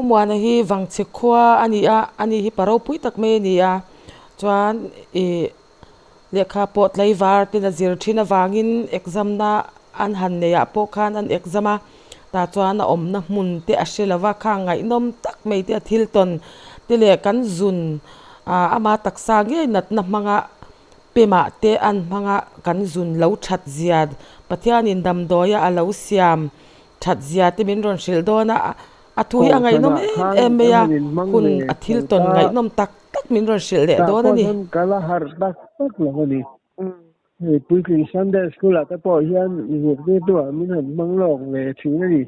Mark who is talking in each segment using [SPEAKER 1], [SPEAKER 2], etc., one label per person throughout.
[SPEAKER 1] Muana hi Vangchhe khua a ni a ani hi pa ropui tak mai a ni a chuan ihh lehkha pawh tlaivar ten a zir thin avangin exam na an han neih ah pawh khan an exam a tah chuan a awmna hmun te a hre lova khang ngaihnawm tak mai te a thil tawn te leh kan zun ah ama taksa ngei natna hmanga pemah te an hmanga kan zun lo that zia Pathianin damdawia a lo siam that zia te min rawn hrilh dawn a a thu hi a ngaihnawm
[SPEAKER 2] Kohhranah
[SPEAKER 1] em
[SPEAKER 2] khan
[SPEAKER 1] em mai
[SPEAKER 2] kan
[SPEAKER 1] a
[SPEAKER 2] han inhmang
[SPEAKER 1] hun
[SPEAKER 2] ve
[SPEAKER 1] a thil
[SPEAKER 2] chho
[SPEAKER 1] tawn
[SPEAKER 2] ta.
[SPEAKER 1] ngaihnawm tak tak min rawn hrilh leh
[SPEAKER 2] Tah
[SPEAKER 1] dawn a
[SPEAKER 2] pawh
[SPEAKER 1] ni.
[SPEAKER 2] chuan ka la harh tak tak lo a ni. Hei puitling Sunday School ah te pawh hian zirtirtu ah min han hmang lawk ve thin a ni.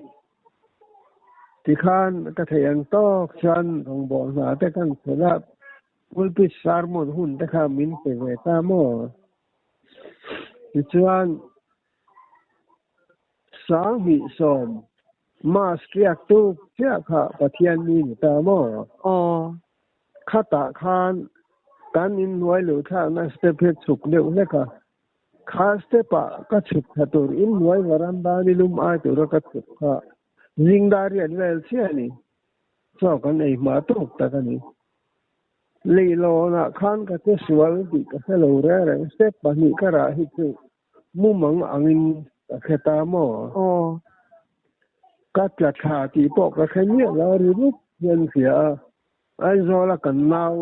[SPEAKER 2] Tikhan ka theih ang tawk chuan rawngbawh hna te kan khelh a, pulpit sermon hun te kha min pe ve ta maw? Tichuan 20 Mass riak tuk chiah kha Pathian mi ni ta maw?
[SPEAKER 3] Aw.
[SPEAKER 2] Khatah khan kan inhnuai luh thlakna step hi chhuk deuh hlek a, kha step ah ka chhuk thla tur inhnuai varanda ni lum ai tura ka chhuk kha zingdar riat vel chiah a ni. Chaw kan ei hma tuk tak a ni. Leihlawnah khan ka che sual tih ka hre lo reng reng, step pahnih ka rah hi chu Mumang angin ka hre ta maw?
[SPEAKER 3] Aw.
[SPEAKER 2] Ka tla thla tih pawh ka hre miah lo, ri rup hian hria a. Aizawla kan nau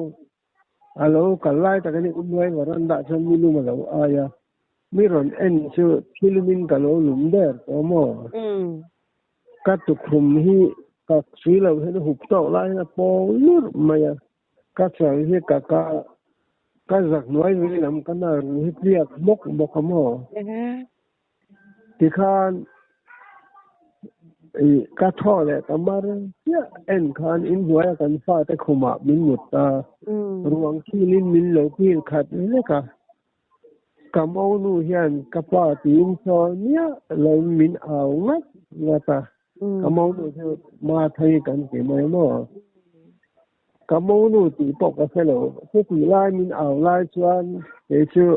[SPEAKER 2] a lo kal lai tak in Umluai varanda chuan mi lum a lo ai a, mi rawn en chu thilumin ka lo lum der tawh maw? Ka tukhum hi ka sui lo hian a hup tawk lai hian a pawng lurh mai a. Ka chal hi ka ka ka zak hnuai vei lam ka nar hi tliak bawk bawk a maw? Tikhan i ka thaw leh ka mar chiah en khan inhnuaia kan fate khumah min mut ta. Ruang kilin min lo kil khat vek a. Ka monu hian ka pa tiin sawi miah loin min au ngat ngat a. Ka monu chu Mathai kan ti mai maw? Ka monu tih pawh ka hre lo. Chutih lai min au lai chuan kei chu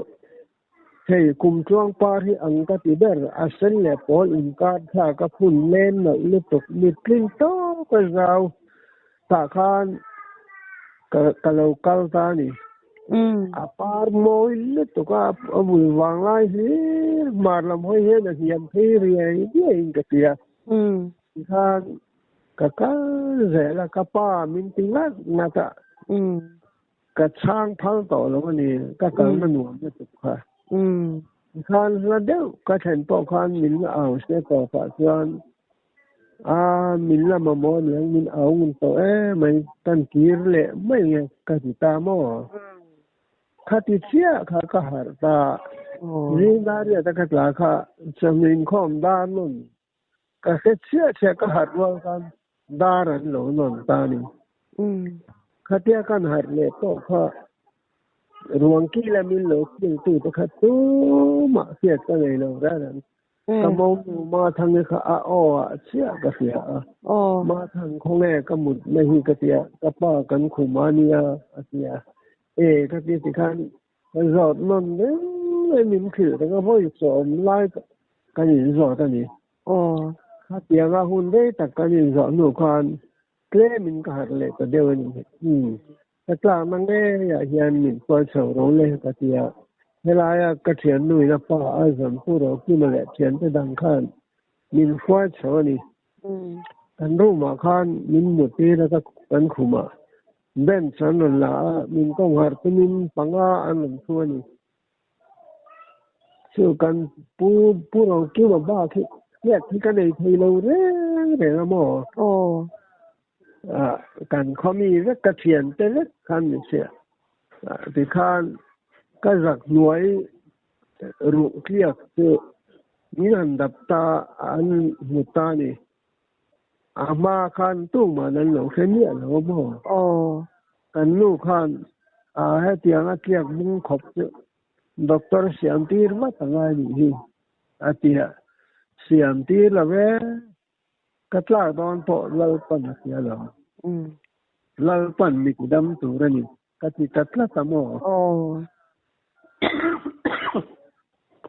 [SPEAKER 2] hei kum tluang par hi ang ka ti ber, a sen leh pawl inkar thla ka phun lem loh lutuk mitling tawk a zau tah khan ka lo kal ta a ni. A par mawi lutuk a, a bul vang lai hlir hmar lam hawi hian a hniam phei riai riaiin ka hria. Tikhan ka kal zel a, ka pa min ti ngat ngat a, ka chhang phal tawh lo a ni, ka kalna nuam lutuk kha. Tikhan hla deuh ka thlen pawh khan min la au se tawpah chuan A, min la mamawh aniang, min au ngun tawh emai, kan kir leh mai nge ka ti ta maw? Khati chiah kha ka harh ta, zingdar riat a ka tla kha chawhnu inkhawm dar nawn ka hre chiah chiah ka harh rual khan dar an lo nawn ta a ni. Khatia kan harh leh pawh kha ruang kila min lo kiltu te kha tumah hriat ka nei lo reng ang. Ka monu Mathangi kha a aw ah chiah ka hria a. Mathang khawnge ka mut na hi ka tia, ka pa kan khum a nia a tia. E ka ti ti khan ka zawt nawn reng mai min hrilh reng a, vawi sawm lai kan in zawt a ni. Khatianga hun rei tak kan in zawh hnu khan tlem in ka harh leh ta deuh a ni. Umm Ka tlakna ngeiah hian min hruai chho ro le ka ti a, helaia ka thiannuin a pa a zam pu Rokima leh thiante dang khan min hruai chho a ni. Kan room ah khan min mut tir a ka kan khum ah bench an rawn la a, min kawngharh tumin panga an rawn thu a ni. Chu kan pu pu Rokima bak hi hriat hi ka nei thei lo reng reng a maw?
[SPEAKER 3] Aw.
[SPEAKER 2] Kan khaw mi vek ka thian te vek khan ni sia tikhan ka zak hnuai ruh tliak chu min han dap ta an hmu ta ni a hma khan tumah an lo hre miah lo a maw kan nu khan a hetiang a tliak bung khawp chu doctor siam tir vat a ngai nih hi a ti a siam tir lo e. Ka tlak dawn pawh Lalpan a hria lo. Lalpan mi ti dam tur a ni. Ka ti ta tlat a maw?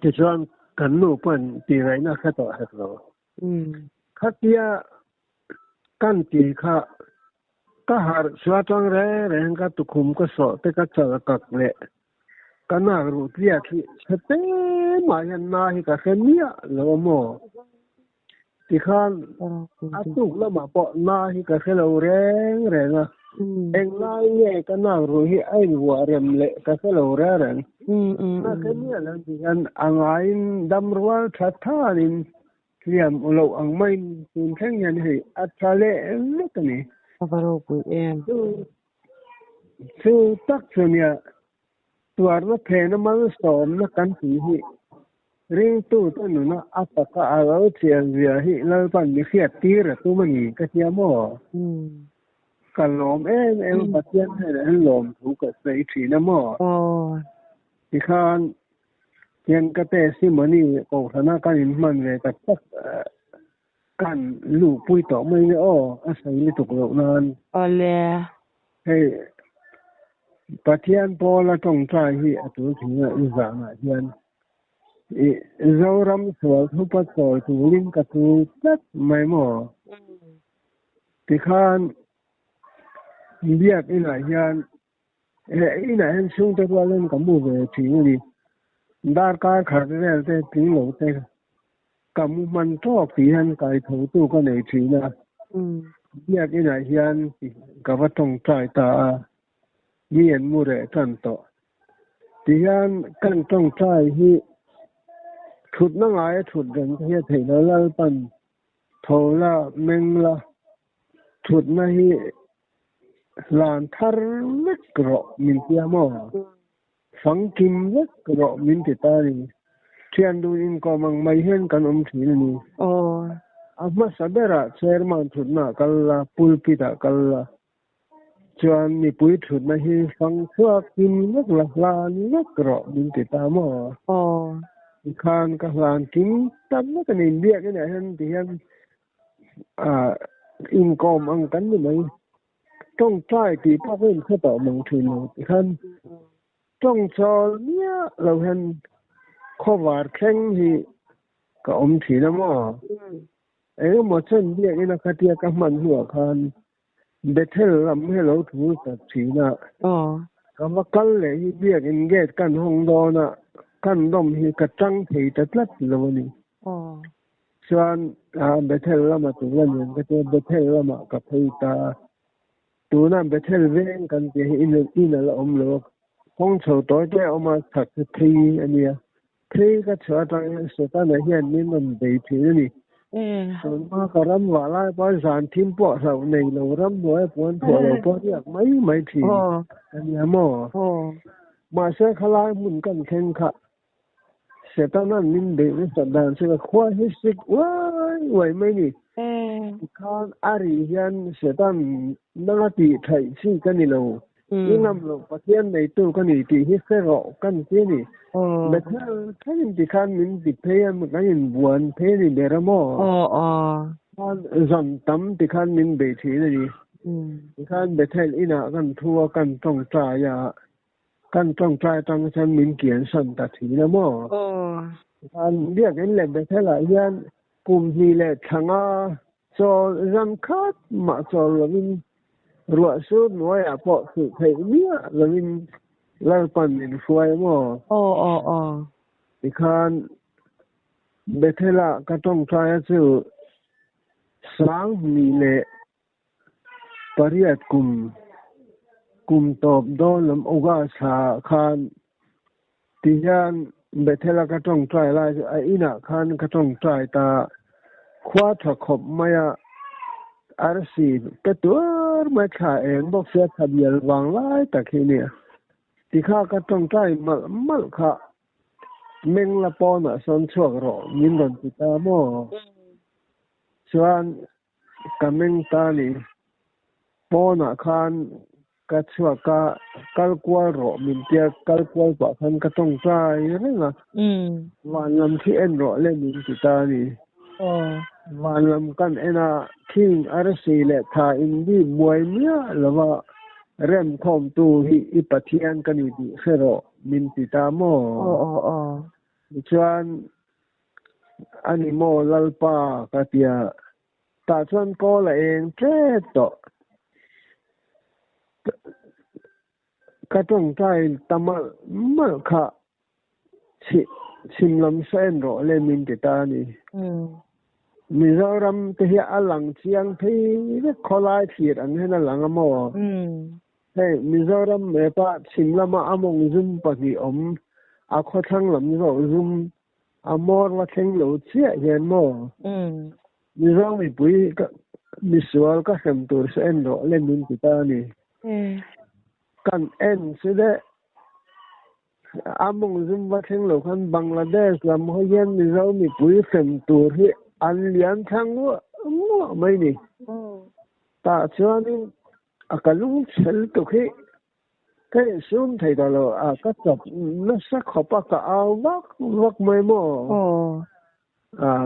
[SPEAKER 2] Tichuan kan nu pawn tih ngaihna a hre tawh hek lo. Khatia kan ti kha. Ka harh chhuah atang reng reng ka tukhum ka sawh te ka chal kak leh ka nak ruh tliak hi chhe te mah hian na hi ka hre miah lo a maw? Tikhan a tuk lamah pawh na hi ka hre lo reng reng a, englai nge ka nak ruh hi a invuah rem leh ka hre lo reng reng. Na hre miah lo tikhan a ngaiin dam rual tha thanin Hliam u loh ang maiin tun thleng hian hei a tha leh vek a ni.
[SPEAKER 1] A va ropui em.
[SPEAKER 2] Chu chu tak chu nia tuarna phena malsawmna kan tih hi ringtute nuna a taka a lo chian zia hi Lalpan mi hriat tir a tum a ni ka tia maw? Ka lawm em em a Pathian hnenah hian lawm thu ka sawi thin a maw? Tikhan Hian ka testimony kohhrana kan inhman ve tak tak kan luhpui tawh mai nge aw, a sawi lutuk loh nan.
[SPEAKER 1] Awle.
[SPEAKER 2] Hei Pathian Paula tawngtai hi a tul thing a i zanah hian i Zoram sual thupa chawi turin ka tul tlat mai maw? Tikhan biak inah hian He inah hian chhungte rualin ka mu ve thin a ni. Darkar khat vel te tling lo te ka mu hman tawk tih hian kaithotu ka nei thin a. Biak inah hian ka va tawngtai ta a, mi an mu reh tan tawh. Tihian kan tawngtai hi thutna ngaia thut reng te hi a theih lo Lalpan tho la meng la thutna hi Hlan thar vek rawh min tia maw? Fangkim vek rawh min ti ta a ni. Thian dun inkawm ang mai hian kan awm thin a ni. A hmasa berah chairman thutna ah kal la, pulpit ah kal la, chuan mipui thutna hi fang chhuak kim vek la, hlan vek rawh min ti ta maw? Tikhan ka hlan kim ta vek a ni. Biakinah hian tihian Inkawm ang kan ni mai. Tawngtai tih pawh ka inhre tawh mang thin lo tikhan tawngchawl miah lo hian khawvar thleng hi ka awm thin a maw? Engemaw chen biakina khatia ka hman hnuah khan Bethel lam hi lo thu tak thin a. Ka va kal leh hi biakin gate kan hawng dawn a, kan dawm hi ka tang thei ta tlat lo a ni. Chuan Bethel lama tur a niang ka tia, Bethel lamah ka phei ta a. Tuna Bethel veng kan tih hi in a la awm lo a, kawng chho tawi te a awm a, chhak hi phei a nia. Phei ka chhuah atang hian Setana hian min rawn bei thin a ni. Tunhma ka ram vah lai pawh zan thim pawh hlauh nei lo, ramhnuai puan thuah lo pawh riak mai mai thin a nia maw? Mahse khalai hmun kan thleng kha Setana'n min beih nasat dan chu ka khua hi sik uai uai mai ni. Tikhan a ri hian Setan nanga tih thaih chi ka ni lo, i ngam lo Pathian neitu ka ni tih hi hre rawh kan ti a ni. Bethel thlengin tikhan min ti phei a, kan inbuan phei a ni ber a maw? Khan zan tam tikhan min beih thin a ni. Tikhan Bethel inah kan thu a, kan tawngtai a. Kan tawngtai atang chuan min kian san ta thin a maw? Khan biakinn leh Bethel ah hian kum hnih leh thlanga chawl zan khat mah chawl lovin ruah sur hnuaiah pawh hrilh theih miah lovin Lalpan min hruai a maw? Tikhan Bethel ah ka tawngtai a chu 2008 kum kum tawp dawn lam August thla ah khan ti hian Bethel a ka tawngtai lai chu a inah khan ka tawngtai ta khua tha khawp mai a arsi pe tuar mai thla eng bawk sia thla bial vang lai tak hi nia tikha ka tawngtai malh malh kha meng la pawnah sawn chhuak rawh min rawn ti ta maw chuan Ka meng ta ni. Pawnah khan ka chhuak a, kal kual rawh min tia kal kual pah khan ka tawngtai reng a. Van lam khi en rawh le min ti ta ni. Van lam kan en a, khing arsi leh tha in bik buai miah lova remkhawmtu hi i Pathian ka ni tih hre rawh min ti ta maw? Tichuan A ni maw Lalpa ka tia, tah chuan kawl a eng tlet tawh. Ka tawngtai ta malh malh kha chhim lam saw en rawh le min ti ta a ni. Mizoram te hi a lang chiang phei vek khawlai thlir ang hian a lang a maw? Hei Mizoram map ah chhim lama a mawng zum pahnih awm a khawthlang lam zawh zum a mawr va thleng lo chiah hian maw? Mizo mipui misual ka hrem tur saw en rawh le min ti ta a ni. Kan en chu deh A mawng zum va thleng lo khan Bangladesh lam hawi hian Mizo mipui hrem tur hi an lian thla nguah nguah mai ni. Tah chuanin a ka lung chhel tuk hi ka insum thei ta lo a, ka chawp nasa khawp a, ka au vak vak mai maw?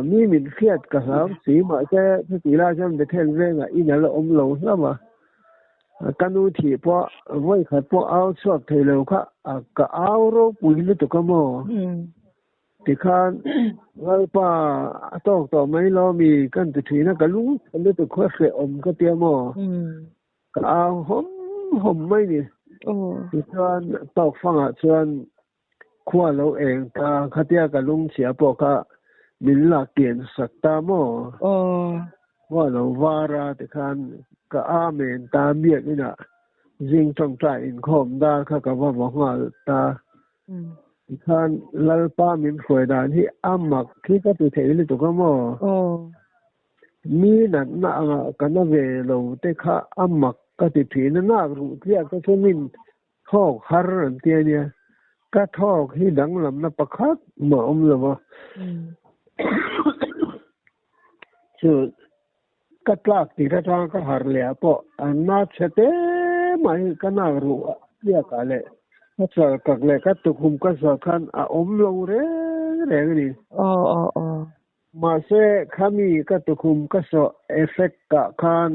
[SPEAKER 2] Mi min hriat ka hlau si mahse chutih lai chuan Bethel vengah in a la awm lo hlauh a, ka nu thih pawh vawi khat pawh au chhuak thei lo kha ka au ropui lutuk a maw? Tikhan Lalpa a tawk tawh mai lo mi kan ti thin a, ka lung chhe lutuk kha hrehawm ka tia maw? Ka au hawm hawm mai ni. Tichuan tawk fangah chuan Khua lo eng ta, khatia ka lungchhia pawh kha min lak kian sak ta maw? Khua lo var a tikhan ka amen ta biakinah zing tawngtai inkhawm dar kha ka va vaw nghal ta. Tikhan Lalpa min hruai dan hi a mak hi ka ti thei lutuk a maw? Mi natna angah ka na ve lo te kha a mak ka ti thin a, nak ruh tliak te chu min Thawk har an ti a nia. Ka thawk hi danglamna pakhat mah awm lo va. Chu ka tlak tir atanga ka har leh ah pawh an na chhe te mah hi ka nak ruh tliak ah leh ka chal kak leh ka tukhum ka zawh khan a awm lo reng reng a ni. Mahse khami ka tukhum ka sawh effect ah khan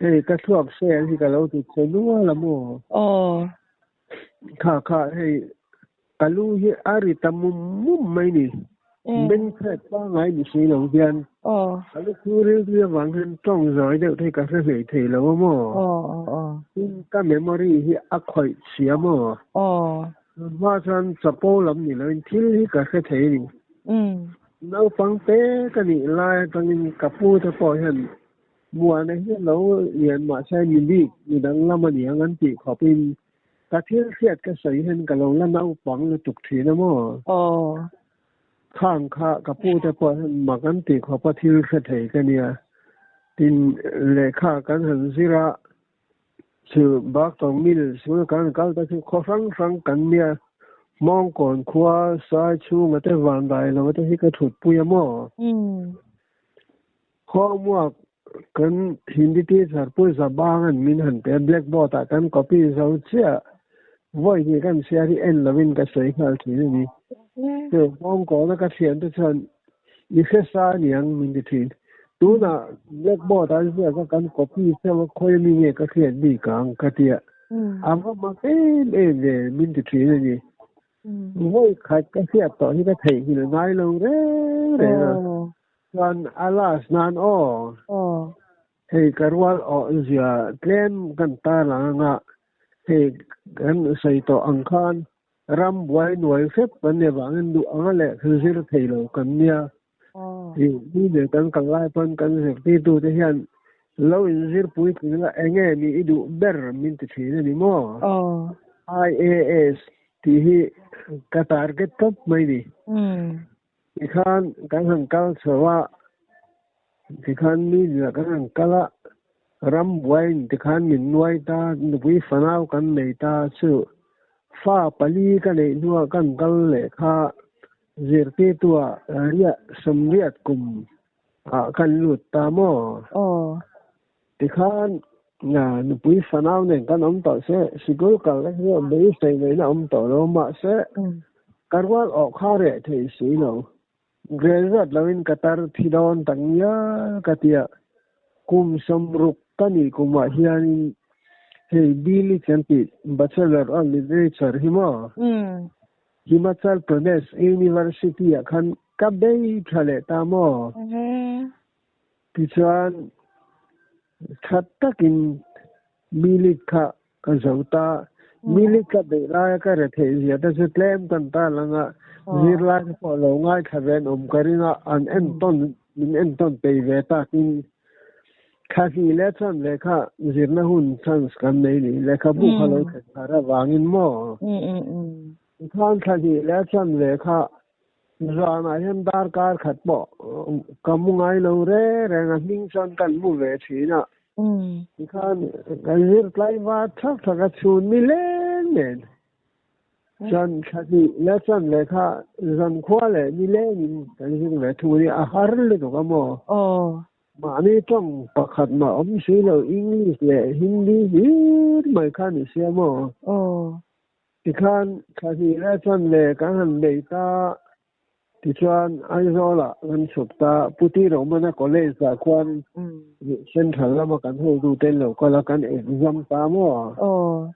[SPEAKER 2] hei ka thluak sel hi ka lo ti che nual a maw? Kha kha hei ka lu hi a ri ta mum mum mai ni. Bengchhet pangngai ni si lo hian ka lu khu rilru avang hian tawng zawi deuh te hi ka hre hlei thei lo a maw? Tin ka memory hi a khawih chhia maw? Tunhma chuan chapo lam ni loin thil hi ka hre thei a ni. Naupang te ka nih lai atangin ka pu te pawh hian Muana hi lo lian mahse mi bik mi danglam a ni ang an tih khawpin ka thil hriat ka sawi hian ka lo la naupang lutuk thin a maw? Khang kha ka pu te pawh hian mak an tih khawp a thil hre thei ka nia. Tin, lehkha kan han zir a, Chu Baktawng Mill sul kan kal ta chu khaw hrang hrang kan nia. Hmawngkawn khua sai chhunga te van dai lo te hi ka thut pui a maw? Homework kan Hindi teacher Pu Zabangan min han pe a, blackboard ah kan copy zo chiah. Vawi hnih kan chhiar hi en lovin ka sawi nghal thin a ni. Chu Hmawngkawna ka thiante chuan I hre sa aniang min ti thin. Tunah blackboard ah ziak a kan copy chauh a khawi ami nge ka hriat bik ang ka tia. A va mak em em ve min ti thin a ni. Vawi khat ka hriat tawh hi ka theihnghilh ngai lo reng reng a. Chuan a last nan aw. Hei ka rual awh zia tlem kan tarlang anga hei kan sawi tawh ang khan Ram buai nuai hrep kan nih avangin duh anga lehkha zir thei lo kan nia. Mi nen kan kal lai pawn kan zirtirtute hian lo inzir puitling la eng nge nih i duh ber min ti thin a ni maw? IAS tih hi ka target tawp mai ni. Tikhan kan han kal chho a, tikhan mi zinah kan han kal a, ram buaiin tikhan min nuai ta, nupui fanau kan nei ta chu fa pali ka neih hnuah kan kal leh kha zirtirtua riah sawmriat kum ah kan lut ta maw? Tikhan nupui fanau nen kan awm tawh se, sikul kal te chu beisei ngaihna awm tawh lo mahse ka rual awh kha reh thei si lo. Graduate loin ka tar thi dawn tak ngial ka tia. Kum sawmruk ka nih kumah hianin hei Billy kan tih Bachelor of Literature hi maw? Himachal Pradesh University ah khan ka bei tha leh ta maw? Tichuan, tha takin milit kha ka zo ta. Mili ka beih laia ka retheih zia te chu tlem kan tarlang a, zirlai te pawh lo ngaithla ve an awm ka ring a, an entawn min entawn pei ve takin thla hnih leh chuan lehkha zirna hun chance kan nei ni. Lehkhabu kha lo thlen thar avangin maw? Tikhan thla hnih leh chuan lehkha zanah hian darkar khat pawh ka mu ngai lo reng reng a, hming chuan kan mu ve thin a. Tikhan ka zir tlaivar thak thak a chhun ni leng nen. Chuan thla hnih leh chuan lehkha zankhua leh ni lengin kan zir ve thung a nia, a har lutuk a maw? Mahni tawng pakhat mah awm si lo English leh Hindi hlir mai kha ni sia maw? Tikhan thla hnih leh chuan le kan han nei ta, tichuan Aizawlah kan chhuk ta, Pu Ti Romana College ah khuan Central lama kan hotute an lo kal a, kan exam ta maw?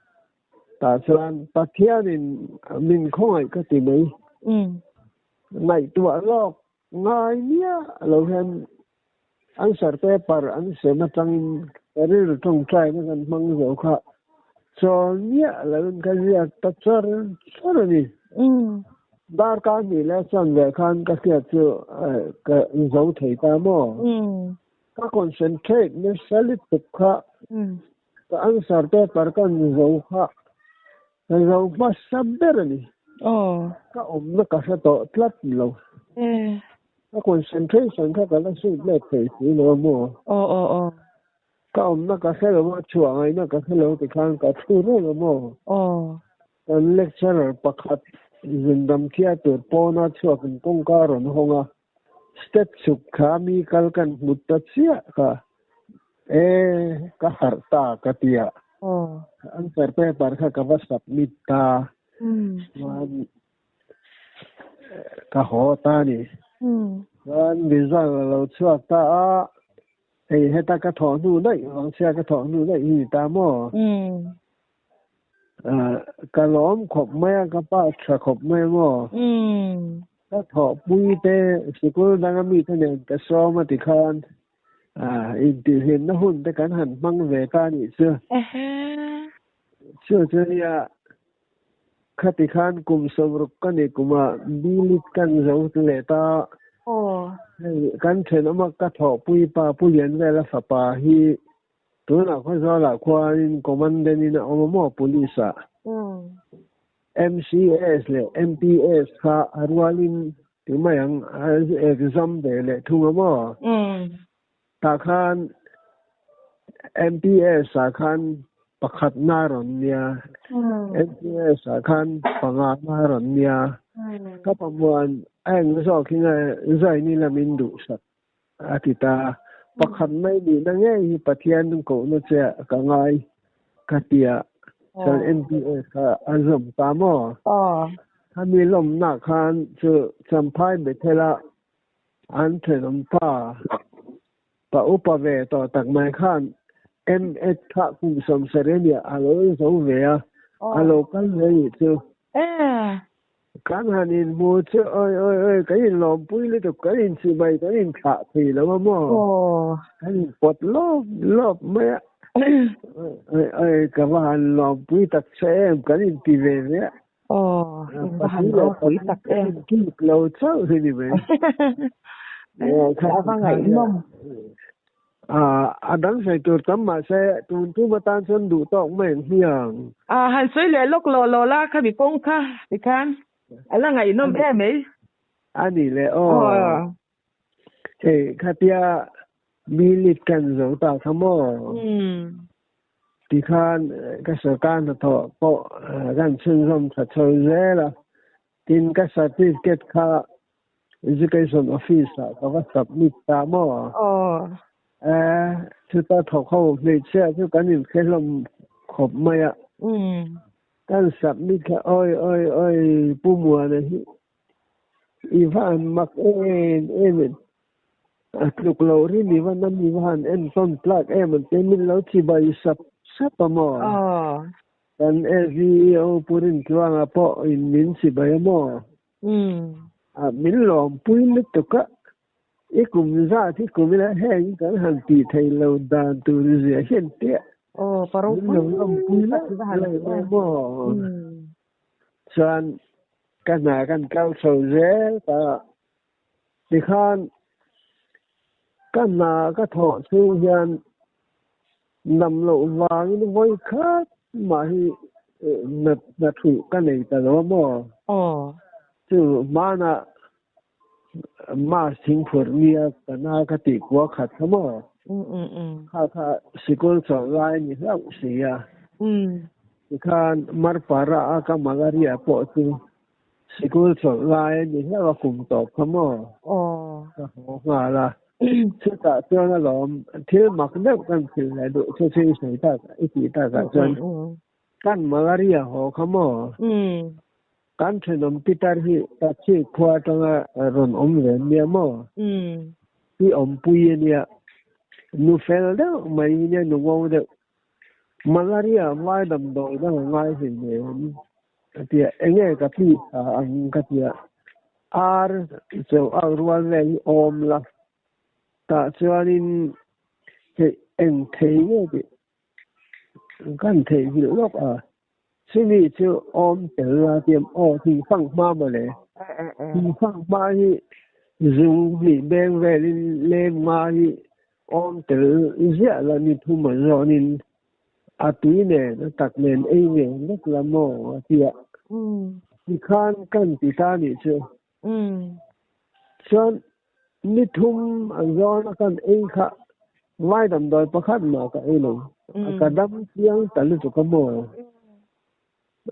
[SPEAKER 2] Tah chuan Pathianin min khawngaih ka ti mai. Ngaihtuah lawk Ngai miah lo hian answer paper an sem atangin ka rilru tawngtaina kan hmang zo kha chawl miah loin ka ziak ta char char a ni. Darkar hnih leh chuan leh khan ka hriat chu ka zo thei ta maw? Ka concentrate nasa lutuk kha ka answer paper kan zo kha ka zo hmasa ber a ni. Ka awmna ka hre tawh tlat lo. Ka concentration kha ka la suit let thei si lo a maw? Ka awmna ka hre lo a, chhuah ngaihna ka hre lo tikhan ka thu reng a maw? Kan lecturer pakhat zindam thia tur pawna chhuakin kawngka a rawn hawng a. Step chhuk kha mi kal kan hmu ta chiah kha. E, ka harh ta ka ti a. Answer paper kha ka va submit ta. Chuan ka haw ta a ni. Chuan result a lo chhuak ta a. Hei heta ka thawh hnu daih vangchhia ka thawh hnu daih hi ni ta maw? Ka lawm khawp mai a, ka pa tha khawp mai a maw? Ka thawhpui te sikul danga mite nen ka sawm a tikhan intihhlimna hun te kan han hmang ve ta a nih chu. Chu chu nia khati khan kum sawmruk ka nih kumah bilit kan zo leh ta. Hei kan thenawma ka thawhpui pa Pu Lianvela fapa hi tunah Khawzawlah khuanin commandant in a awm a maw police ah. MCS leh MPS kha a rualin ti mai ang a exam ve leh thung a maw? Tah khan MPS ah khan pakhat na rawn nia, MPS ah khan panga na rawn nia. Ka pamuan a eng zawk hi nge zaini lamin duhsak a ti ta. Pakhat mai nihna ngei hi Pathian kohna che ah ka ngai ka ti a, chuan MPS kha a zawm ta maw? Khami lawmna khan chu Champhai Bethel-a an thenawm pa, pa upa ve tawh tak mai khan M-Ed kha kum sawmsarih a nia a lo zo ve a, a lo kal ve nih chu. Kan han inhmu chu awi awi awi kan inlawmpui lutuk kan inchimai kan inthlah thei lo a maw? Kan inpawt lawp lawp mai a. Awi awi ka va han lawmpui tak che em kan inti ve ve a.
[SPEAKER 1] Aw in va han ropui tak em.
[SPEAKER 2] Kan inkik lo chauh hi ni mai.
[SPEAKER 1] A va ngaihnawm.
[SPEAKER 2] A dang sawi tur tam mahse tun tum atan chuan duh tawk mai ang hmiang.
[SPEAKER 1] A han sawi leh lawk lawh lawh la khami kawng kha tikhan a la ngaihnawm em mai.
[SPEAKER 2] A ni leh aw. Hei khatia mi lit kan zo ta kha maw? Tikhan ka sorkar hnathawh pawh kan chhunzawm tha chho zel a. Tin ka certificate kha Education Office ah ka va submit ta maw?
[SPEAKER 1] Aw.
[SPEAKER 2] Eh, chuta thawk ho hmeichhia chu kan inhre hlawm khawp mai a. Kan submit kha awi awi awi Pu Muana hi i va han mak em em em. A tluk loh rin i va nam i va han entawn tlak em an ti min lo chibai sap sap a maw?
[SPEAKER 1] Aw.
[SPEAKER 2] Kan SEO Pu Rintluanga pawh in min chibai a maw? A min lawmpui lutuk a, i kum zat hi kum ila heng kan han tih theih lo dan tur zia hian teh.
[SPEAKER 1] Aw pa
[SPEAKER 2] Min lo lawmpui
[SPEAKER 1] ropui tak
[SPEAKER 2] laih
[SPEAKER 1] i va han
[SPEAKER 2] laih
[SPEAKER 1] ti
[SPEAKER 2] mai
[SPEAKER 1] em.
[SPEAKER 2] maw.
[SPEAKER 1] Umm.
[SPEAKER 2] Chuan ka hna kan kal chho zel ta a, tikhan ka hna ka thawh chhung hian nam loh vangin vawi khat mah hi hna thulh ka nei ta lo a maw.
[SPEAKER 1] Aw.
[SPEAKER 2] Chu hmanah Mass thingphurh nia ka na ka tih kua khat kha maw? Kha kha sikul chawlh lai a ni hlauh si a. Tikhan Marpara a ka malaria pawh chu sikul chawlh lai a ni hlauh a kum tawp kha maw? Ka haw nghal a. Chutah chuan alawm thil mak deuh kan thil leh duh chu chu i sawi tak i tih takah chuan kan malaria haw kha maw? Kan thenawm Peter hi Taxi khua atanga rawn awm ve an nia maw? Hi awmpui a nia. Nu fel deuh mai hi nia, nu ngo deuh. Malaria vai damdawi dang a ngai hlei nen ka ti a, enge ka pi tha ang ka ti a, ar cheuh ang rual vel hi awm la, tah chuanin hei eng thei nge tih Kan theihnghilh lawk a, chumi chu awm tel la tiam aw thingfang hma mawle. Thingfang hma hi zung hnih beng velin leng hma hi awm tel ziah la ni thum an zawnin a tui nen a tak nen ei ve vek la maw a ti a. Tikhan kan ti ta nih chu. Chuan ni thum an zawn a kan ei kha vai damdawi pakhat mah ka ei lo. A ka dam chiang ta lutuk a maw?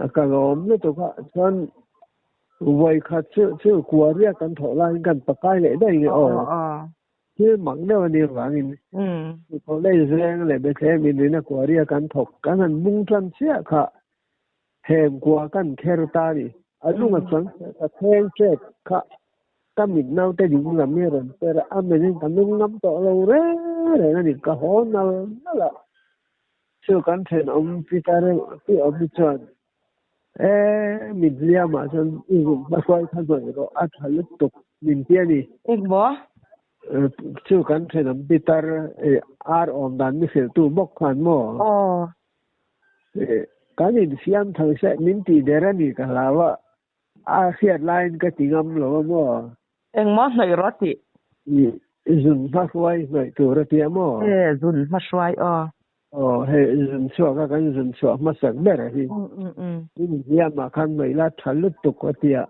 [SPEAKER 2] A ka lawm lutuk a, chuan vawi khat chu chu kuaria kan thawh laiin kan pakai leh daih nge aw. Thil mak deuh a nih avangin college veng leh Bethlehem inrina kuaria kan thawk kan han bung tan chiah kha Heng kua kan kher ta ni. A lung a chuang ka thleng tep kha ka mit naute ding lam hi a rawn per a, a men in ka nung ngam tawh lo reng reng a ni. Ka haw nal nal a, chu kan thenawm Peter pi awm hi chuan e mit hliam ah chuan i zuk hma hruai kha hnawih rawh a tha lutuk min ti a ni.
[SPEAKER 1] Eng maw?
[SPEAKER 2] Chu kan thenawm Peter ar awm dan mi hrilhtu bawk khan maw?
[SPEAKER 1] Aw.
[SPEAKER 2] Kan infiam tho se min tih der a nih ka hlau a, a hriat laiin ka ti ngam lo a maw?
[SPEAKER 1] Engmaw hnawih rawh tih?
[SPEAKER 2] I zun hma hruai hnawih tur a tia maw?
[SPEAKER 1] E, zun hma hruai aw.
[SPEAKER 2] Aw, hei zun chhuak a kan zun chhuah hmasak ber a hi. Infiamah khan hnawih la tha lutuk a tia.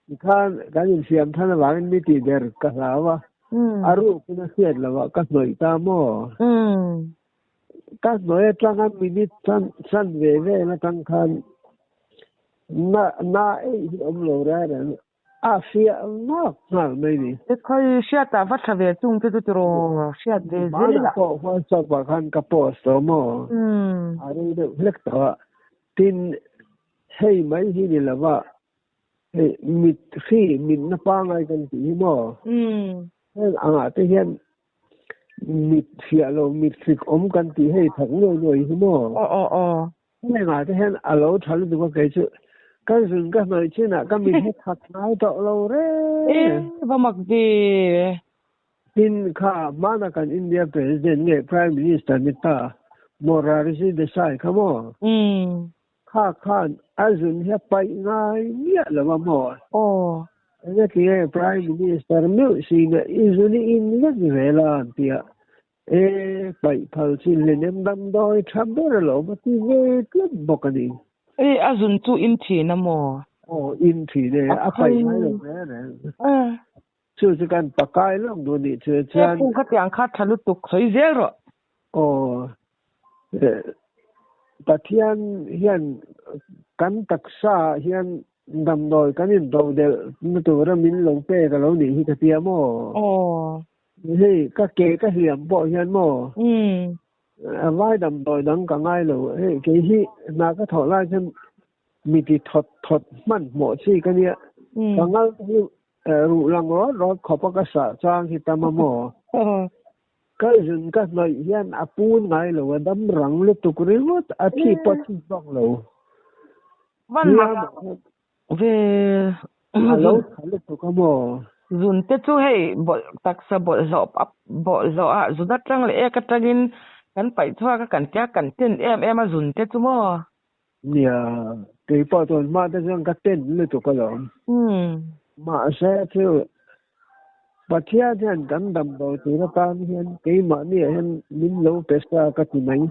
[SPEAKER 2] Tikhan kan infiam than avangin mi tih der ka hlau a, a rukin a hriat loh ah ka hnawih ta maw? Ka hnawih atanga minute chan chan ve vel atang khan na na eih hi awm lo reng reng a fiah vak nghal mai ni.
[SPEAKER 1] E khawi hriat ah va tha ve chung te chu tiraw hriat ve zel
[SPEAKER 2] Hmanah
[SPEAKER 1] a.
[SPEAKER 2] pawh WhatsApp ah khan ka post tawh maw? A rei deuh hlek tawh a, tin hei mai hi ni lova Hei mit hri mitna pangai kan tih hi maw? Heng angah te hian mit fiah lo mit hrik awm kan tih hei thak nuai nuai hi maw? Heng ah te hian a lo tha lutuk a kei chu ka zun ka hnawih chinah ka mit hi thak ngai tawh lo reng.
[SPEAKER 1] E va mak ve.
[SPEAKER 2] Tin kha hmana kan India President nge Prime Minister ni ta Morarji Desai kha maw? Kha khan a zun hi a paih ngai miah lo a maw?
[SPEAKER 1] Aw.
[SPEAKER 2] Engati nge Prime Minister meuh sin a i zun i in vek zel a an ti a. E, paih phal chin hleinem damdawi tha ber alawm a ti ve tlat bawk a ni.
[SPEAKER 1] E, a zun chu in thin a maw?
[SPEAKER 2] Aw, in thin e, a paih ngai lo reng reng. Chu chu kan pakai lawk duh nih chu chuan.
[SPEAKER 1] He phung khatiang kha tha lutuk sawi zel rawh.
[SPEAKER 2] Aw, Pathian hian kan taksa ah hian damdawi kan intodelh na tura min lo pek a lo nih hi ka tia maw?
[SPEAKER 1] Aw.
[SPEAKER 2] Hei ka ke ka hliam pawh hian maw? Vai damdawi dang ka ngai lo. Hei kei hi hna ka thawh lai hian mi ti thawt thawt hmanhmawh chi ka nia. Ka ngal te hi Ruh lang rawt rawt khawp a ka sah chang hi tam a maw? Ka zun ka hnawih hian a pun ngai lo, a dam rang lutuk ringawt, a thi pawh a thi bawk lo.
[SPEAKER 1] Ve
[SPEAKER 2] A lo tha lutuk a maw?
[SPEAKER 1] Zun te chu hei bawlh taksa bawlhhlawh bawlhhlawh ah zun atang leh ek atangin Kan paih chhuak a kan tia kan ten em em a zun te chu maw?
[SPEAKER 2] Nia, keipawh tun hma te chuan ka ten lutuk alawm. Mahse chu Pathian hian kan damdawi tur atan hian keimahniah hian min lo pe sa ka ti mai.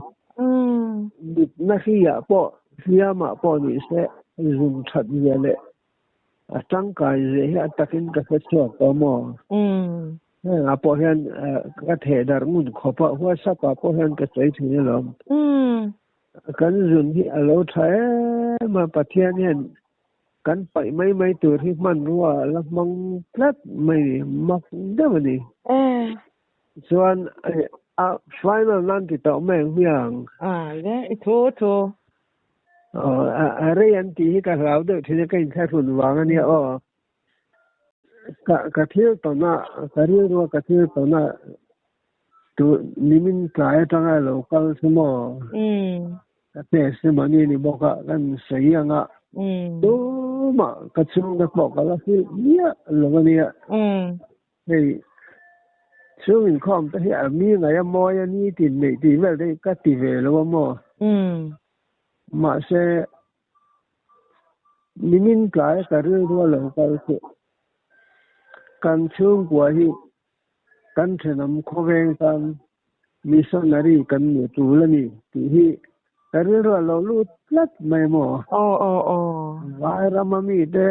[SPEAKER 2] Mitna hriah pawh hliamah pawh ni se zun that zia leh a tangkai zia hi a takin ka hre chhuak tawh maw? Hengah pawh hian ka theh darh ngun khawp a, WhatsApp ah pawh hian ka sawi thin alawm. Kan zun hi a lo tha em a, Pathian hian kan paih mai mai tur hi hmanrua a la hmang tlat mai ni, mak deuh a ni. Chuan a final nan ti tawh mai ang hmiang.
[SPEAKER 1] A le, i thu thu.
[SPEAKER 2] Aw, a rei an tih hi ka hlau deuh thin a, ka inthlahrun vang a nia aw. Ka ka thil tawn a, ka rilru a ka thil tawn a, tu nimin tlai atanga lo kal chu maw? Ka test hi mahni ni bawk a, kan sawi ang a, tumah ka chhungte pawh ka la hrilh miah lo a nia. Hei, chhung inkhawm te hi a mi ngaih a mawi a ni tin neih tih vel te hi ka ti ve lo a maw? Mahse, Nimin tlai ka rilru a lo kal chu kan chhungkua hi kan thenawm khawveng tan missionary kan ni tul a ni tih hi ka rilru a lo lut tlat mai maw?
[SPEAKER 1] Aw aw aw.
[SPEAKER 2] Vai rama mite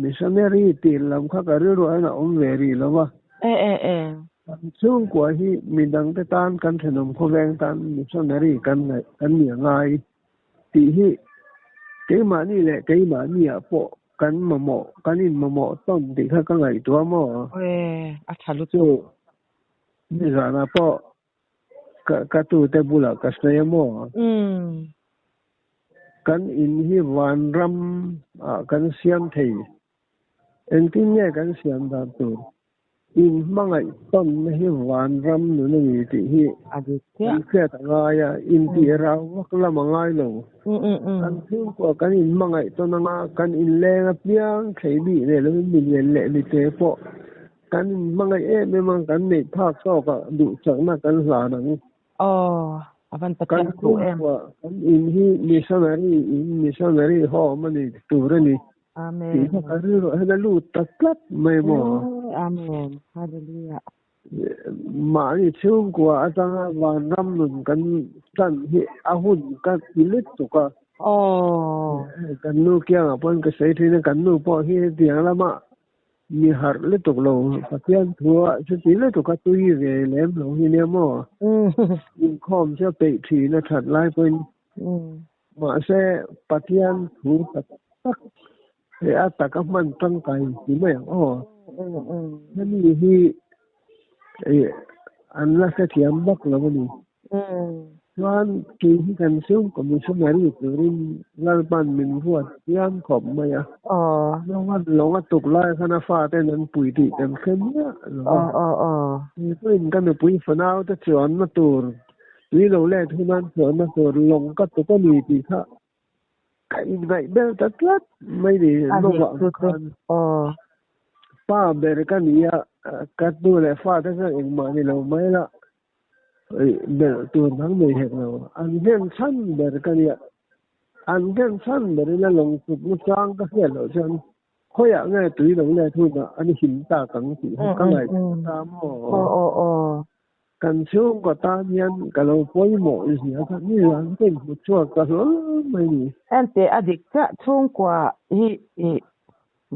[SPEAKER 2] missionary tih lam kha ka rilru ah hian a awm ve rih lo va.
[SPEAKER 1] E e e.
[SPEAKER 2] Kan chhungkua hi midangte tan kan thenawm khawveng tan missionary kan kan ni a ngai. Tih hi keimahni leh keimahniah pawh kan mamawh, kan inmamawh tawn tih kha ka ngaihtuah maw?
[SPEAKER 1] Aw, a tha lutuk.
[SPEAKER 2] Chu nizanah pawh ka ka tute bulah ka sawi a maw? Kan in hi vanram ah kan siam thei. Engtin nge kan siam dan tur? In hmangaih tawnna hi vanram nun a ni tih hi kan hriat a ngai a, intih rau vak lam a ngai lo. Kan chhungkua kan in hmangaih tawn anga kan inleng apiang thei bik leh lovin mi lian leh mi te pawh kan in hmangaih em em a, kan neih phak tawkah duhsakna kan hlan ang.
[SPEAKER 1] Aw, a van
[SPEAKER 2] Kan
[SPEAKER 1] Pathian thu em.
[SPEAKER 2] chhungkua kan in hi missionary in, missionary home a ni tur a ni.
[SPEAKER 1] Amen.
[SPEAKER 2] Tih kha ka rilruah hian a lut ta tlat mai maw?
[SPEAKER 1] Amen. Hallelujah.
[SPEAKER 2] Mahni chhungkua atanga vanram nun kan tan hi a hun ka ti lutuk a.
[SPEAKER 1] Aw.
[SPEAKER 2] Kan nu kiangah pawhin ka sawi thin a, kan nu pawh hi hetiang lama mi harh lutuk lo, Pathian thua chuti lutuk a tui ve lem lo hi nia maw? Inkhawm chu a peih thin a that lai pawhin. Mahse, Pathian thu tak tak leh a taka hman tangkai ti mai ang aw. Hemi hi an la hrethiam vak lo a ni. Chuan kei hi kan chhungkaw missionary turin Lalpan min ruat chiam khawp mai a. Nawan lawng a tuk lai khan a faten an pui tih kan hre miah lo va. Kei pawhin ka nupui fanaute chuanna tur Tui lo let hunan chuanna tur lawng ka tuk a ni tih kha ka inngaih ber ta tlat mai ni.
[SPEAKER 1] A dik
[SPEAKER 2] Novah
[SPEAKER 1] chu chu
[SPEAKER 2] khan
[SPEAKER 1] aw.
[SPEAKER 2] Pa ber ka ni a, ka nu leh fate chuan engmah ni lo mai la belh tur dang nei hek lo. An nghen chhan ber ka nia, an nghen chhan ber ila lawng tuk nachang ka hriat loh chuan Khawiah nge tui lo let hunah an him tak ang tih hi ka ngaihtuah ta maw?
[SPEAKER 1] Aw aw aw.
[SPEAKER 2] Kan chhungkaw tan hian ka lo pawimawh zia kha nizan ka inhmu chhuak ta hlawl mai ni.
[SPEAKER 1] Enteh a dik chiah chhungkua hi i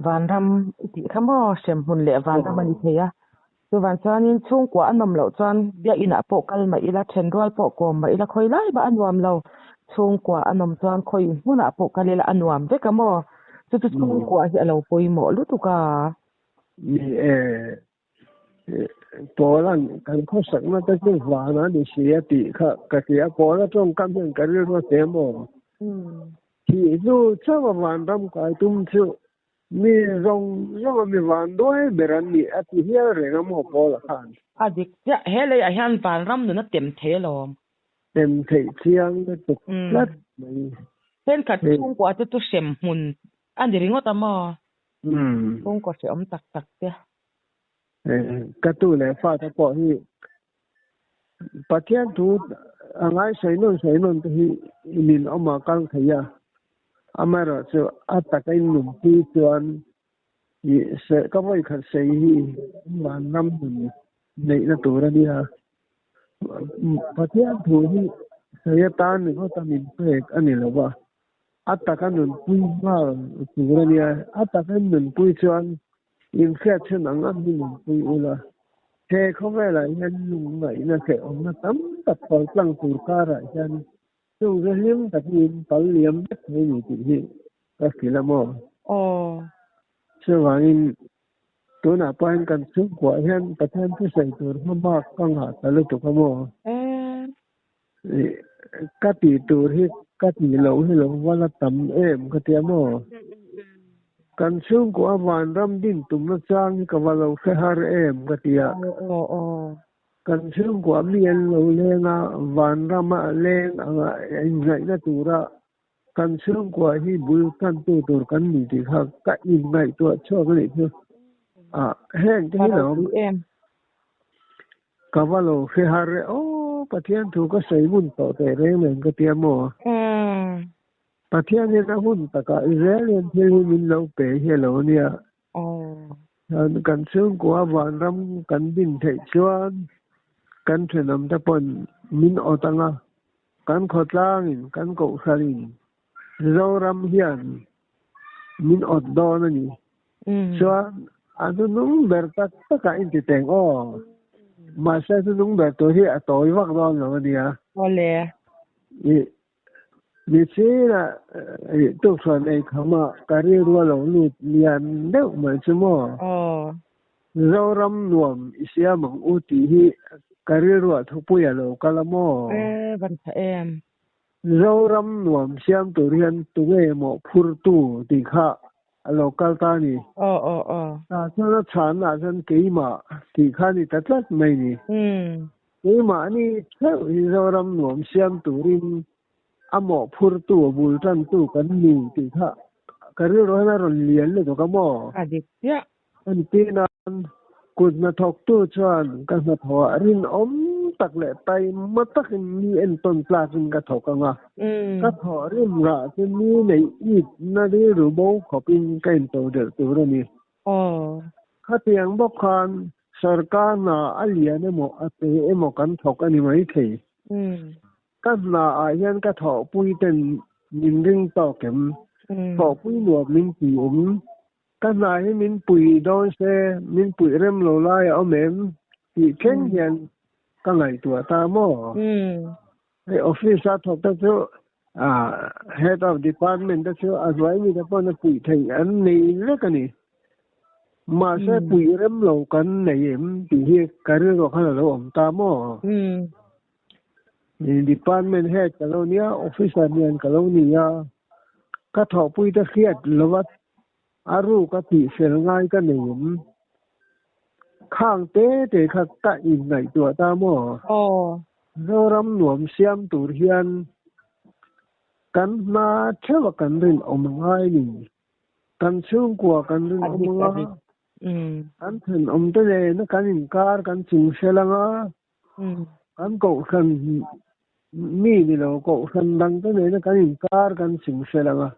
[SPEAKER 1] vanram i tih kha maw hremhmun leh vanram a ni thei a. Chuvan chuanin chhungkua a nawm loh chuan biakinah pawh kal mah ila, thenrual pawh kawm mah ila khawi lai mah a nuam lo. Chhungkua a nawm chuan khawi hmunah pawh kal ila a nuam vek a maw? Chu chu chhungkua hi a lo pawimawh lutuk a.
[SPEAKER 2] Ni e, Pawla'n kan khawsakna te chu van a ni si a tih kha ka ti a, Pawla tawngkam hian ka rilru a hle maw? Thih hnu chauh a vanram kai tum chu Mi zawng zawng a mi van duai ber an nih a ti hial reng a maw Paula khan.
[SPEAKER 1] A dik chiah, he leiah hian vanram nun a tem thei alawm.
[SPEAKER 2] Tem theih chiang lutuk tlat mai.
[SPEAKER 1] Thenkhat chhungkua te chu hrem hmun a ni ringawt a maw? Chhungkaw hrehawm tak tak te.
[SPEAKER 2] Ka tu leh fate pawh hi Pathian thu. A ngai sawi nawn sawi nawn te hi nin awm a kal thei a, amaherawhchu a taka in nunpui chuan ka vawi khat sei hi vanram nun neihna tur a nia. Pathian thu hi sawi atan ringawt a min pek a ni lo va, a taka nunpui nghal tur a nia. A taka in nunpui chuan inhriatchhun ang ang hi nunpui ula. He khawvelah hian lungngaihna hrehawmna tam tak paltlang tur karah hian chung chu hlim takin in pal liam vek thei a ni tih hi ka hrilh a maw?
[SPEAKER 1] Aw.
[SPEAKER 2] Chuvangin tunah pawh hian kan chhungkuah hian Pathian thusawi tur hmabak ka nghah ta lutuk a maw? Ka tih tur hi ka tih loh hi lo va la tam em ka tia maw? Kan chhungkua vanram din tumna chang hi ka va lo hre har em ka tia. Kan chhungkua mi an lo leng a, vanrama leng anga inngaihna tura kan chhungkua hi bul tantu tur kan ni tih kha ka inngaihtuah chhuak a nih chu. Heng te hi lo Ka va lo hre har e aw, Pathian thu ka sawi ngun tawh teh reng nen ka tia maw? Pathian hian a hun takah zel hian thil hi min lo pe hi a lo nia. Kan chhungkua vanram kan din theih chuan kan thenawm te pawn min awt ang a, kan khawtlangin, kan kohhranin Zoram hian min awt dawn a ni. Chuan a hnunung ber tak takah in ti teng aw. Mahse a hnunung ber tur hi a tawi vak dawn lo a nia.
[SPEAKER 1] Awle.
[SPEAKER 2] I Nichina i tukṭhuan ei khama ka rilru a lo lut lian deuh mai chu maw?
[SPEAKER 1] Aw.
[SPEAKER 2] Zoram nuam i siam ang u tih hi ka rilruah thupui a lo kal a maw?
[SPEAKER 1] E, van tha em.
[SPEAKER 2] Zoram nuam siam tur hian tunge maw phurtu tih kha a lo kal ta a ni.
[SPEAKER 1] Aw aw aw.
[SPEAKER 2] Tah chuan a chhanna ah chuan keimah tih kha a ni ta tlat mai ni. Keimahni theuh hi Zoram nuam siam turin a mawhphurtu, a bul tantu kan ni tih kha ka rilru hian a rawn lian lutuk a maw?
[SPEAKER 1] A dik chiah.
[SPEAKER 2] Entir nan, kut hnathawktu chuan ka hnathawhah rinawm tak leh taima takin mi entawn tlakin ka thawk ang a, ka thawh rim rah chu mi neih itna rilru bo khawpin ka into delh tur a ni. Khatiang bawk khan sorkar hna a lian emaw a te emaw kan thawk a ni maithei. Ka hnaah hian ka thawhpui ten min ring tawk em? Thawhpui nuam min ti em? Ka hna hi min pui dawn se, min puih rem lo lai a awm em? Tih thleng hian ka ngaihtuah ta maw? Hei office a thawk te chu head of department te chu a hnuai mi te pawn a puih theih an nei vek a ni. Mahse puih rem lo kan nei em tih hi ka rilru khan a lo awm ta maw? Department head ka lo nia, officer lian ka lo ni a, ka thawhpui te hriat lova a ruk a tih fel ngai ka nei em? Khang te te kha ka inngaihtuah ta maw? Zoram nuam siam tur hian kan hma theuh a kan rinawm a ngai ni. Kan chhungkua kan rinawm anga, kan thenawm te nena kan inkar kan chingfel anga, Kan kohhran mi ni lo, kohhran dang te nena kan inkar kan chingfel ang a.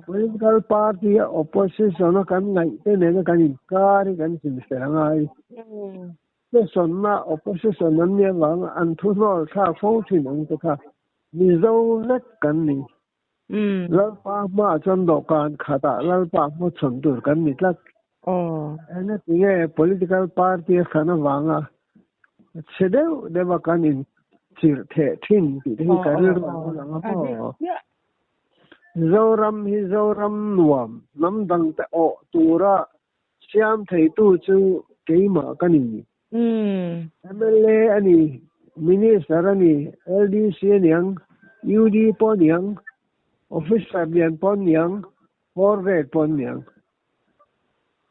[SPEAKER 2] Political party a opposition a kan ngaih te nena kan inkar hi kan chingfel a ngai. Session-na opposition an nih avanga an thu hnawl thlak fo thin ang te kha Mizo vek kan ni. Lalpa hmaah chuan dawhkan khatah Lalpa hmachhawn tur kan ni tlat. Eng tinge political party a hran avanga chhe deuh deuha kan inchirh theh thin tih te hi ka rilru a lo lang a maw? Zoram hi Zoram nuam hnam dangte awh tura siam theitu chu keimah ka ni. Mla a ni, Minister a ni, LDC a niang, UD pawh a niang, Officer lian pawh a niang, Forward pawh a niang.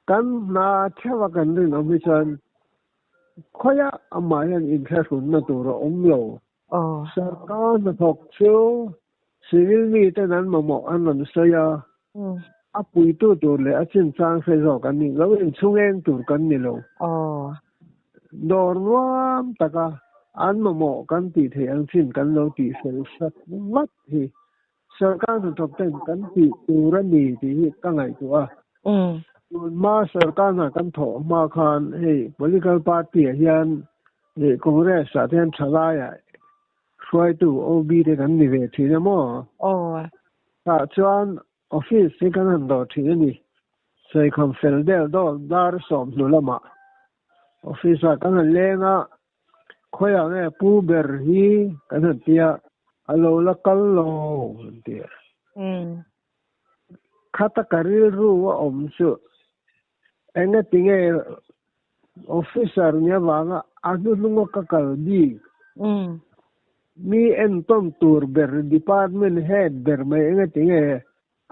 [SPEAKER 2] Kan hna theuh a kan rinawm hi chuan khawiah amah hian inthlahrunna tur a awm lo. Sarkar hnathawk chu civil miten an mamawh an rawn sawi a, a puitu tur leh a chinchang hre zawk an nih loh inchhung eng tur kan ni lo. Dawr nuam taka. An mamawh kan tih theih ang chin kan lo tih fel sak vat hi Sawrkar hnathawk ten kan tih tur a ni tih hi ka ngaihtuah a. Tunhma sawrkar hna kan thawh hma khan hei political party ah hian Congress ah te hian thalai ah hruaitu OB te kan ni ve thin a maw? Tah chuan office hi kan han dawh thin a ni. Sawikham fel del dawn dar 20 lamah office ah kan han leng a, Khawiah nge pu ber hi kan han ti a, a lo la kal lo an ti a. Khata ka rilru a awm chu engati nge officer ni avanga a hnuhnunga ka kal bik? Mi entawn tur ber department head ber mai engati nge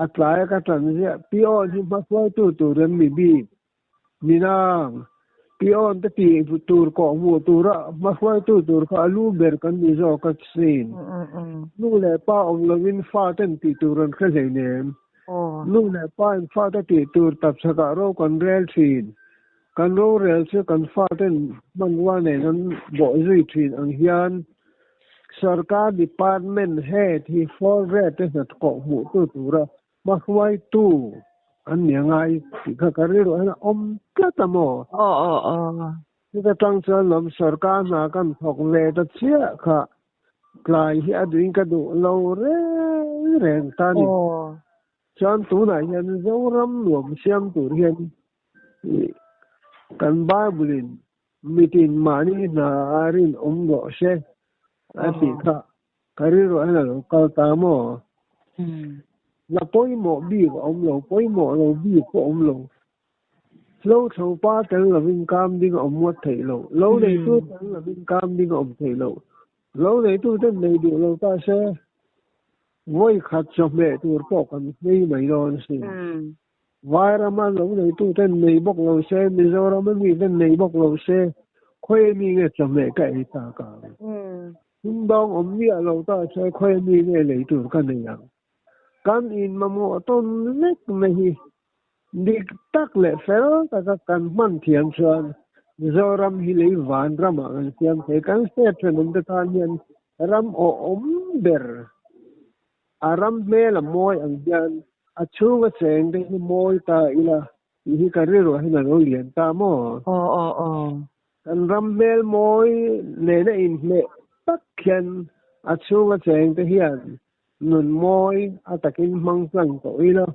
[SPEAKER 2] a tlaia ka tan ziah? Peon hi hmahruaitu tur em mi bik? Minang, Pion te tih tur kawh hmuh tura hmahruaitu tur kha a lu ber kan ni zawk a sin. Nu leh pa awm lovin fa ten tih tur an hre hleinem. Nu leh pa in fa te tih tur tapchhakah ro kan rel thin. Kan rorel chu kan fa ten hmanrua nen an bawh zui thin ang hian Sarkar Department Head hi Fall Rate te hnathawh hmuhtu tura Hmahruaitu an ni angai tih kha ka rilruah hian a awm tlat a maw?
[SPEAKER 1] Aw aw aw.
[SPEAKER 2] Chuta tang chuan lawm sawrkar hna kan thawk ve ta chiah kha tlai hi a duhin ka duh lo reng reng ta ni. Chuan tunah hian Zoram nuam siam tur hian kan Bible in mitin mahni hna a rinawm rawh se a tih kha Ka rilruah hian a lo kal ta maw? La pawimawh bik a awm lo, pawimawh lo bik pawh a awm lo. Hlo thlo pa tel lovin kam ding a awm ngawt theih lo. Lo neitu tel lovin kam ding a awm theih lo. Lo neitu ten nei duh lo ta se, vawi khat chawhmeh tur pawh kan hmei mai dawn asin. Vairama lo neitu ten nei bawk lo se, Mizorama mi ten nei bawk lo se, khawi mi nge chawhmeh ka ei tak ang? Sumdawng awm miah lo ta se khawi mi nge lei tur ka nei ang? Kan in mamawh tawn vek na hi dik tak leh fel taka kan hman thiam chuan Mizoram hi lei van ramah kan siam thei. Kan state thenawm te tan hian ram awhawm ber A ram hmel a mawi ang hian a chhunga cheng te hi mawi ta ila tih hi ka rilruah hian a lo lian ta maw?
[SPEAKER 1] Aw aw aw.
[SPEAKER 2] Kan ram hmel mawi nena inhmeh tak hian a chhunga cheng te hian nun mawi a takin hmang tlang tawh ila,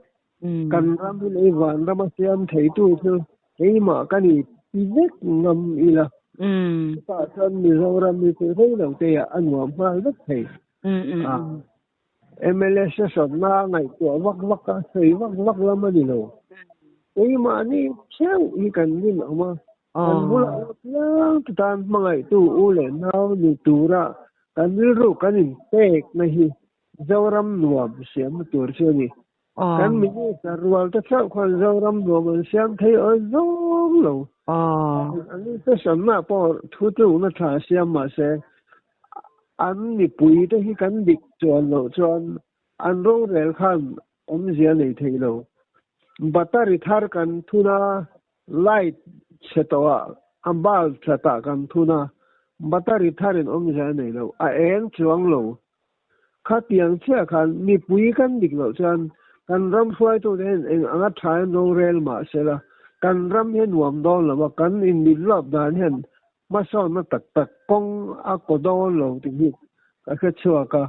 [SPEAKER 2] kan ram hi lei vanram a siam theitu chu keimah ka ni ti vek ngam ila, chutah chuan Mizoram hi chu reilo teiah a nuam nghal vek thei. Mla session-na ngaihtuah vak vak a, sawi vak vak lam a ni lo. Keimahni theuh hi kan rinawm a, kan bulah lo piang te tan hmangaihtu u leh nau ni tura kan rilru kan inpekna hi Zoram nuam siamna tur chu a ni. Kan minister rual te theuh khuan Zoram nuam an siam thei awi zawng lo. An session-na pawh thu tlukna tha siam mahse an mipui te hi kan dik chuan loh chuan an rorel khan awmzia nei thei lo. Battery thar kan thun a, light chhe tawh ah a bulb that ah kan thun a, battery thar in awmzia nei lo, a eng chuang lo. Khatiang chiah khan mipui kan dik loh chuan kan ram hruaitute hian eng anga tha in rorel mah sela kan ram hi a nuam dawn lo a, kan inmilhlawp dan hian Hmasawnna tak tak kawng a kaw dawn lo tih hi ka hre chhuak a,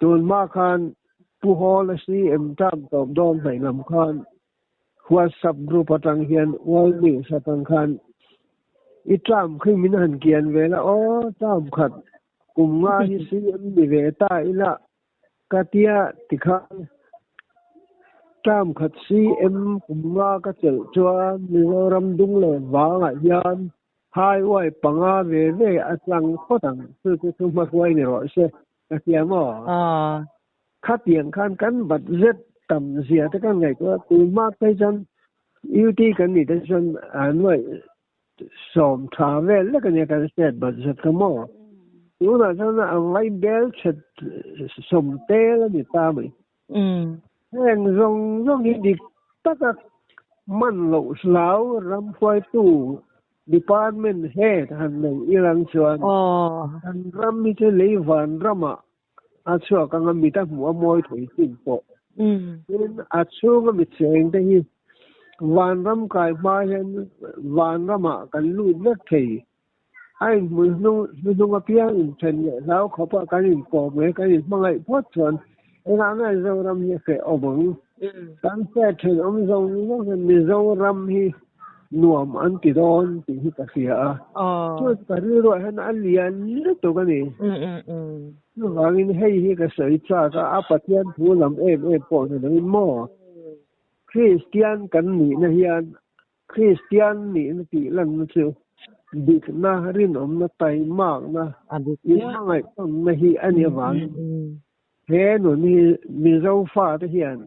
[SPEAKER 2] tun hma khan Pu Hawla CM term tawp dawn hnaih lam khan WhatsApp group atang hian World News atang khan i term khi min han kian ve la aw, term khat kum nga hi CM ni ve ta ila Ka tia tikhan term khat CM kum nga ka chelh chuan Mizoram dung leh vangah hian highway panga ve ve a tlang phawt ang, chu chu thu hmahruai ni rawh se ka tia maw? Khatiang khan kan budget tam zia te kan ngaihtuah a, tun hma phei chuan UT kan nih te chuan nuaih Sawm tha vel lek a nia kan state budget kha maw? Tunah chuan a ngai bel chhet sawm tel a ni ta mai. Heng zawng zawng hi dik taka man loh hlau ram hruaitu Department head han nei ilang chuan kan ram hi chu lei van ramah a chhuak anga mit a hmuh a mawi thei chin pawh. Tin, a chhunga mi cheng te hi vanram kai hma hian vanramah kan lut vek thei. A inhmui hnuhnung apiang inthen leh hlau khawpa kan inkawm nge kan inhmangaih phawt chuan engah nge Zoram hi a feh awm ang? Kan feh thenawm zawng zawng hian Mizoram hi nuam an ti dawn tih hi ka hria a. Chu ka rilruah hian a lian lutuk a ni. Chuvangin hei hi ka sawi chak a, a Pathian thu lam em em pawh ni loin maw? Kristian kan nihna hian Kristian nihna tih lanna chu dikna, rinawmna, taimakna, inhmangaihtawnna hi a nih avangin he nun hi Mizo fate hian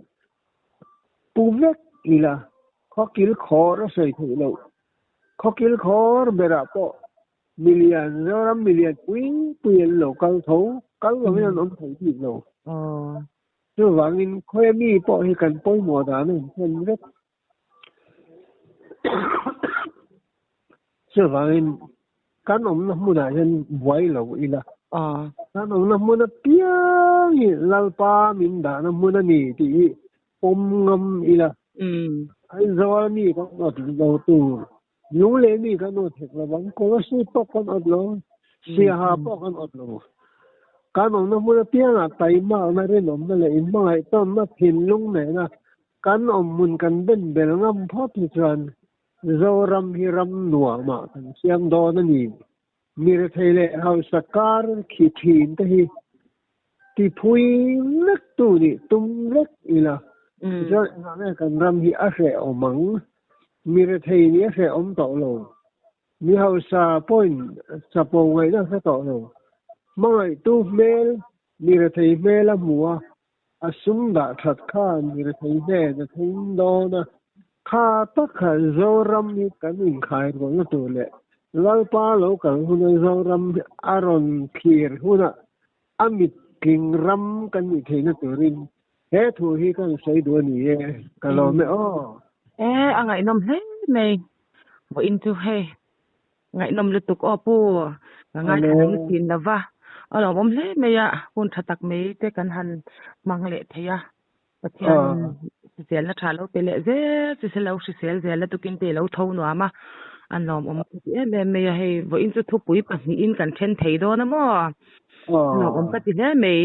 [SPEAKER 2] pu vek ila khawkil khawr a sawi theih loh. Khawkil khawr berah pawh milian, Zoram milian pui pui an lo kal tho, kal lovin an awm thei bik lo. Chuvangin khawi mi pawh hi kan pawimawh dan a inthlen vek. Chuvangin kan awmna hmunah hian buai lo ila, kan awmna hmun apiang hi Lalpa min dahna hmun a ni tih hi pawm ngam ila. Aizawl mi kan awt lo tur, Lunglei mi kan awt hek lo ang, Kolasib pawh kan awt lo, Siaha pawh kan awt lo. Kan awmna hmun apiangah taimakna, rinawmna leh inhmangaihtawnna thinlung nena Kan awmhmun kan ben bel ngam phawt hi chuan Zoram hi ram nuamah kan siam dawn a ni. Mi rethei leh hausa kar khi thin te hi tiphui vek tu nih tum vek ila tichuan engah nge kan ram hi a hrehawm ang? Mi rethei nih a hrehawm tawh lo. Mi hausa pawhin chapo ngaihna a hre tawh lo. Hmangaihtu hmel mi rethei hmel a hmu a, A sum dah that khan rethei hnen a thleng dawn a, kha tak khan Zoram hi kan inkhai rualna tur leh Lalpa lo kal huna Zoram hi a rawn thlir hunah a mitling ram kan nih theihna turin he thu hi kan sawi duh a ni e, ka lawm e aw.
[SPEAKER 1] E, a ngaihnawm hle mai. Vawiin chu hei Ngaihnawm lutuk aw pu, ka ngaithla reng thin lo va, a lawmawm hle mai a, hun tha tak mai te kan han hmang leh thei a, Pathian hriselna tha lo pe leh zel chi se lo hrisel zel lutukin te lo tho nuam a, a lawmawm ka ti em em mai a, hei vawiin chu thupui pahnihin kan then thei dawn a maw, a lawmawm ka ti hle mai.